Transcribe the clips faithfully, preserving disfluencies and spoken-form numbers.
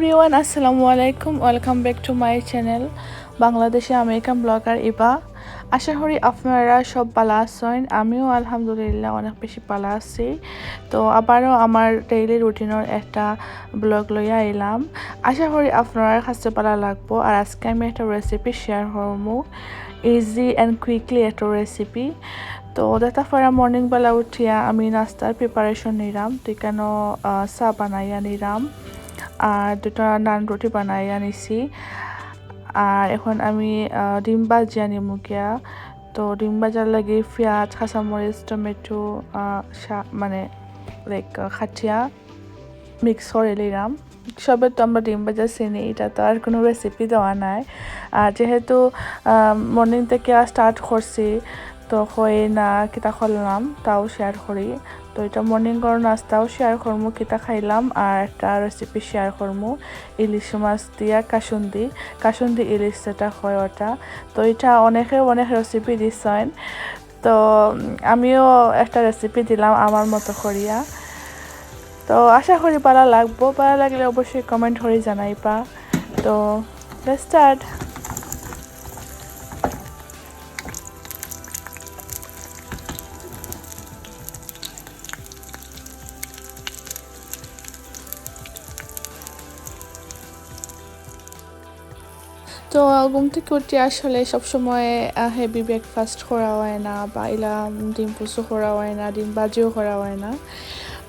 Everyone, আসসালামু আলাইকুম। Welcome back to my channel, Bangladeshi American blogger Eva. আশা করি আপনারা সব ভালা আছইন। আমিও আলহামদুলিল্লাহ অনেক বেশি ভালা আছি। তো আবারও আমার ডেইলি রুটিনর একটা ব্লগ লইয়া আইলাম। আশা করি আপনারার কাছে ভালা লাগবো। আর আজকে আমি একটা রেসিপি শেয়ার করমু, ইজি অ্যান্ড কুইকলি একটা রেসিপি। তো দেখতা পাররা মর্নিং বেলা উঠিয়া আমি নাস্তার প্রিপারেশন নিরাম। তো এখানো, আহ, চা বানাইয়া নিরাম, আর দুটা নান রুটি বানাইয়া নিছি। আর এখন আমি, আহ, ডিম ভাজিয়া নিমু গিয়া। তো ডিম ভাজার লাগি পিয়াজ, কাঁচামরিচ, টমেটো, আহ, সা-, মানে, লাইক, আহ, কাটিয়া মিক্স করি নিরাম। সবে তো আমরা ডিম ভাজা চিনি, এটা তো আর কোনো রেসিপি দেওয়া নাই। আর যেহেতু, আহ, মর্নিং থেকে স্টার্ট করছি, তো হয় না কিতা করলাম, তাও শেয়ার করি। তো এটা মর্নিংর নাস্তাও শেয়ার করমু, কিতা খাইলাম, আর একটা রেসিপি শেয়ার করমু, ইলিশ মাছ দিয়া কাসুন্দি, কাসুন্দি ইলিশ যেটা হয় ওটা। তো এটা অনেকে অনেক রেসিপি দিছইন, তো, উম, আমিও একটা রেসিপি দিলাম আমার মতো করিয়া। তো আশা করি ভালা লাগবো, ভালা লাগলে অবশ্যই কমেন্ট করি জানাইবা। তো let's start. তো ঘুম থেকে উঠি আসলে সবসময়, আহ, হেভি ব্রেকফাস্ট করা হয় না, বা ইলা ডিম পোচও করা হয় না, ডিম ভাজিও করা হয় না।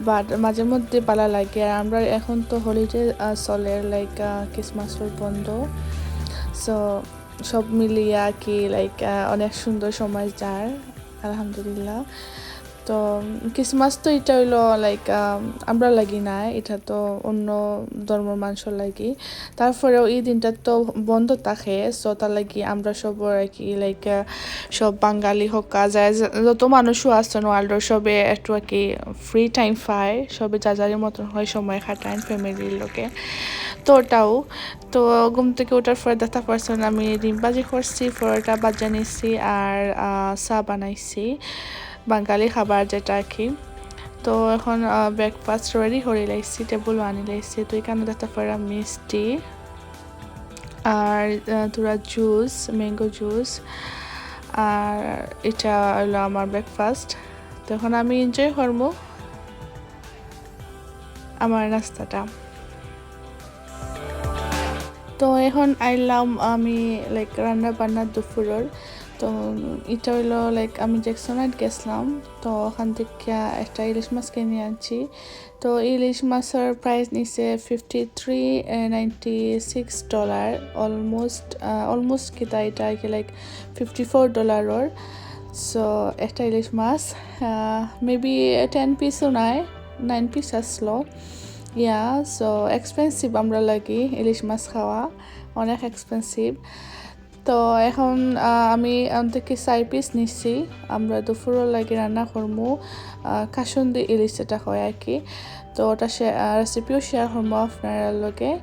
বাট মাঝে মধ্যে ভালা লাগে। আর আমরা এখন তো হলিডে, আহ, চলের, লাইক, আহ, ক্রিসমাসর বন্ধ। সো সব মিলিয়া আর কি, লাইক, আহ, অনেক সুন্দর সময় যার, আলহামদুলিল্লাহ। তো ক্রিসমাস তো এটা হইলো, লাইক, আহ, আমরা লাগি না, এটা তো অন্য ধর্মর মানুষর লাগি। তারপরেও এই দিনটা তো বন্ধ থাকে, সো তার লাগি আমরা সব আর কি, লাইক, আহ, সব বাঙালি হোক, যা-, যা-, যত মানুষও আছেন ওয়ার্ল্ডর, সবে একটু আর কি ফ্রি টাইম পায়, সবে যা যার মতন হয় সময় কাটায় ফ্যামিলির লগে। তো ওটাও, তো ঘুম থেকে উঠার পরে দেখতা পারছইন আমি ডিম ভাজি করছি, পরোটা ভাজা নিছি, আর, আহ, চা বানাইছি, বাঙালি খাবার যেটা আর কি। তো এখন, আহ, ব্রেকফাস্ট রেডি করি লাইছি, টেবুল আনি লাইছি। তো এখানো দেখতা পাররা মিষ্টি, আর, আহ, থুড়া জুস, ম্যাঙ্গো জুস, আর এটা হইলো আমার ব্রেকফাস্ট। তো এখন আমি এনজয় করমু আমার নাস্তাটা। তো এখন আইলাম আমি, লাইক, রান্না বান্না দুপুরর। তো এটা হইলো, লাইক, আমি জ্যাকসনাইট গেছিলাম, তো ওখান থেকে একটা ইলিশ মাছ কিনে আনছি। তো ইলিশ মাছর প্রাইস নিছে fifty three ninety six dollar, almost, uh, almost কিতা এটা আর কি, লাইক, ফিফটি ফোর ডলারর। সো একটা ইলিশ মাছ, আহ, মেবি টেন পিসও নাই, নাইন পিস আসলো। ইয়া, সো এক্সপেন্সিভ আমরা লাগি ইলিশ মাছ খাওয়া, অনেক এক্সপেন্সিভ। তো এখন, আহ, আমি অন্তত চার পিস নিছি। আমরা দুপুরর লাগি রান্না করমু, আহ, কাসুন্দি ইলিশ যেটা হয় আর কি। তো ওটা শে-, আহ, রেসিপিও শেয়ার করমু আপনারার লগে।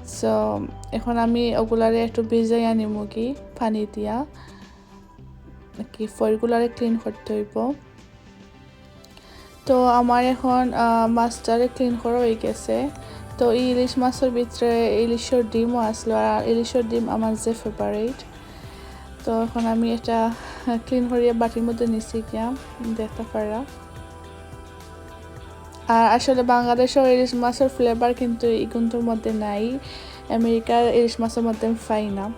সো এখন আমি ওগুলারে একটু ভিজাইয়া নিমুগি পানি দিয়া, কি ফয়েলগুলারে ক্লিন করতে হইব। তো আমার এখন, আহ, মাছটারে ক্লিন করা হয়ে গেছে। তো এই ইলিশ মাছর ভিতরে ইলিশর ডিমও আসলো, আর ইলিশর ডিম আমার যে ফেভারিট। তো এখন আমি এটা ক্লিন করিয়া বাটির মধ্যে নিছি গিয়া, দেখতা পাররা। আর আসলে বাংলাদেশর ইলিশ মাছর ফ্লেভার কিন্তু ইগুন্তর মধ্যে নাই, আমেরিকার ইলিশ মাছর মধ্যে আমি পাই না।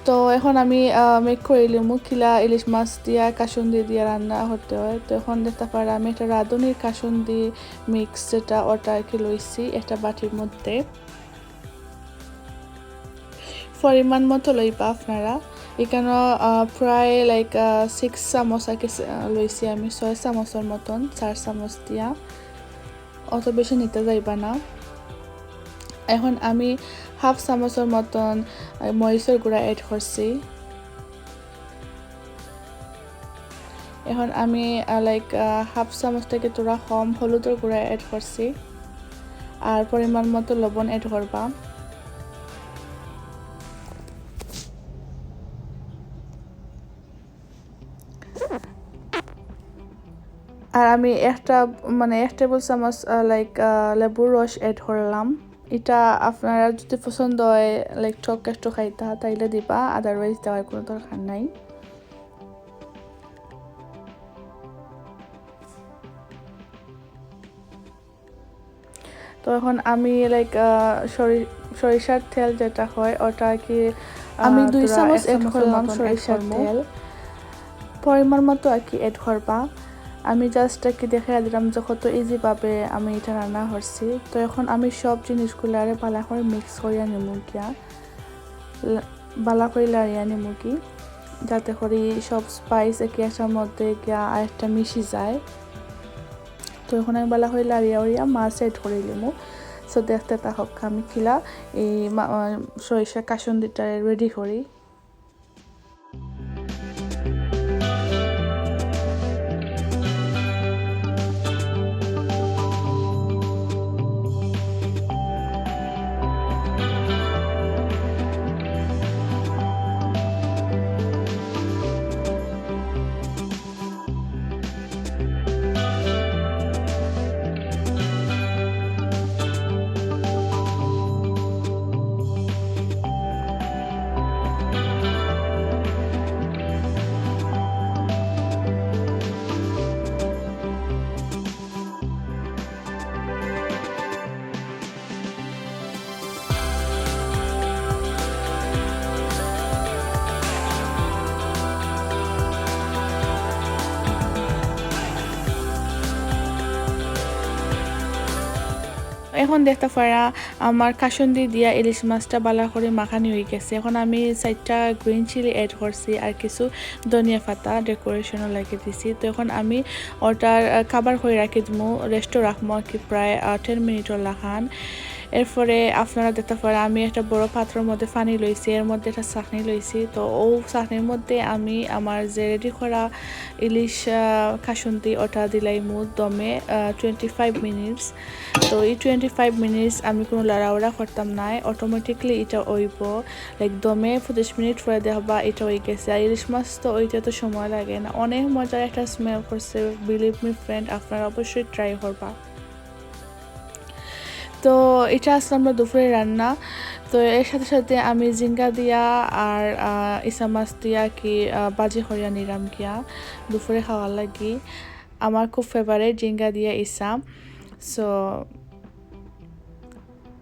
তো এখন আমি, আহ, মেক করিলিমু কিলা ইলিশ মাছ দিয়া কাসুন্দি দিয়া রান্না করতে হয়। তো এখন দেখতা পাররা আমি একটা রাঁধুনির কাসুন্দি মিক্স যেটা, ওটা আর কি লইছি একটা বাটির মধ্যে। পরিমাণ মতো লইবা আপনারা। এখানো, আহ, প্রায়, লাইক, আহ, সিক্স চামচ আর কি, আহ, লইছি আমি, ছয় চামচর মতন, চার চামচ দিয়া। অত বেশি নিতে যাইবা না। এখন আমি হাফ চামচর মতন, আহ, মরিচর গুঁড়া অ্যাড করছি। এখন আমি, আহ, লাইক, আহ, হাফ চামচ থেকে থুড়া কম হলুদর গুঁড়া অ্যাড করছি, আর পরিমাণ মতো লবণ অ্যাড করবা। আর আমি একটা, মানে, এক টেবিল চামচ, আহ, লাইক, আহ, লেবুর রস অ্যাড করলাম। এটা আপনারা যদি পছন্দ হয়, লাইক, টক একটু খাইতা, তাইলে দিবা, আদারওয়াইজ দেওয়ার কোনো দরকার নাই। তো এখন আমি, লাইক, আহ, সরি-, সরিষার তেল যেটা হয়, ওটা আর কি, আমি আহ, দুই থোড়া চামচ এক অ্যাড চামচের করলাম মতন অ্যাড সরিষার করবো। তেল। পরিমাণ মতো আর কি অ্যাড করবা। আমি জাস্ট আর কি দেখাই দিলাম যে কত ইজিভাবে আমি এটা রান্না করছি। তো এখন আমি সব জিনিসগুলো আরে ভালা করে মিক্স করিয়া নিমু গিয়া, ল-, ভালা করে লাড়িয়া নিমু কি, যাতে করি সব স্পাইস একে একটার মধ্যে গিয়া আরেকটা মিশি যায়। তো এখন আমি ভালা করে লাড়িয়া উড়িয়া মাছ অ্যাড করে নিমু। সো দেখতে থাকউক্কা আমি কিলা এই মা-, আহ, সরিষা কাসুন্দিটা রেডি করি। এখন দেখতা পারা আমার কাসুন্দি দিয়া ইলিশ মাছটা ভালা করি মাখানি অই গেছে। এখন আমি চাইরটা গ্রিন চিলি অ্যাড করছি আর কিছু ধনিয়া পাতা ডেকোরেশনর লাগি দিছি। তো এখন আমি ওটার, আহ, কভার করি রাখি দিমু, রেস্টও রাখমু আর কি প্রায়, আহ, টেন মিনিটর লাখান। এরপরে আপনারা দেখতা পারা আমি একটা বড় পাত্রর মধ্যে পানি লইছি, এর মধ্যে একটা ছাকনি লইছি। তো ও ছাকনির মধ্যে আমি আমার যে রেডি করা ইলিশ, আহ, কাসুন্দি ওটা দিলাইমু দমে, আহ, টোয়েন্টি ফাইভ মিনিটস। তো এই টোয়েন্টি ফাইভ মিনিটস আমি কোনো লাড়াউড়া করতাম নায়, অটোমেটিকলি এটা অইবো। লাইক দমে পঁচিশ মিনিট পরে দেখবা এটা অই গেছে। আর ইলিশ মাছ তো অইতে তো সময় লাগে না, অনেক মজার একটা স্মেল করছে। Believe me friend, আপনারা অবশ্যই ট্রাই করবা। তো এটা আজকে আমরা দুপুরে রান্না। তো এর সাথে সাথে আমি ঝিঙ্গা দিয়া আর, আহ, ইসা মাছ দিয়া কি, আহ, ভাজি করিয়া নিলাম গিয়া দুপুরে খাওয়ার লাগি। আমার খুব ফেভারিট ঝিঙ্গা দিয়া ইসা। সো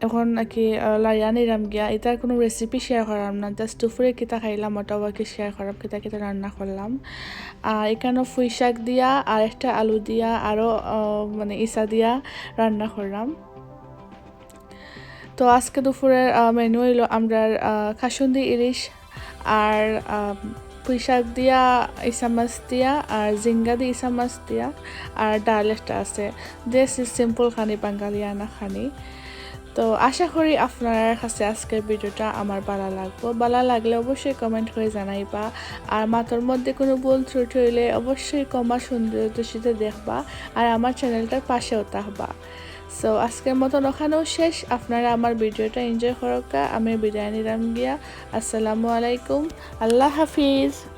এখন আর কি, আহ, লাড়িয়া নিলাম গিয়া। এটার কোনো রেসিপি শেয়ার করলাম না, জাস্ট দুপুরে কিতা খাইলাম ওটাও আর কি শেয়ার করলাম, কিতা কিতা রান্না করলাম। আর এখানে পুঁই শাক দিয়া আর একটা আলু দিয়া আরও, আহ, মানে ইসা দিয়া রান্না করলাম। তো আজকে দুপুরের, আহ, মেনু অইলো আমরার, আহ, কাসুন্দি ইলিশ আর, আহ, পুঁই শাক দিয়া ইসা মাছ দিয়া আর ঝিঙ্গা দি ইসা মাছ দিয়া আর ডাল একটা আছে। This is simple খানি, বাঙালিয়ানা খানি। তো আশা করি আপনার কাছে আজকের ভিডিওটা আমার ভালা লাগবো। ভালা লাগলে অবশ্যই কমেন্ট করে জানাইবা। আর মাতর মধ্যে কোনো ভুল ত্রুটি অইলে অবশ্যই ক্ষমা সুন্দর দৃষ্টিতে দেখবা। আর আমার চ্যানেলটার পাশেও থাকবা। সো আজকের মতন ওখানেও শেষ। আপনারা আমার ভিডিওটা এনজয় করউক্কা। আমি বিদায় নিলাম গিয়া। আসসালামু আলাইকুম। আল্লাহ হাফিজ।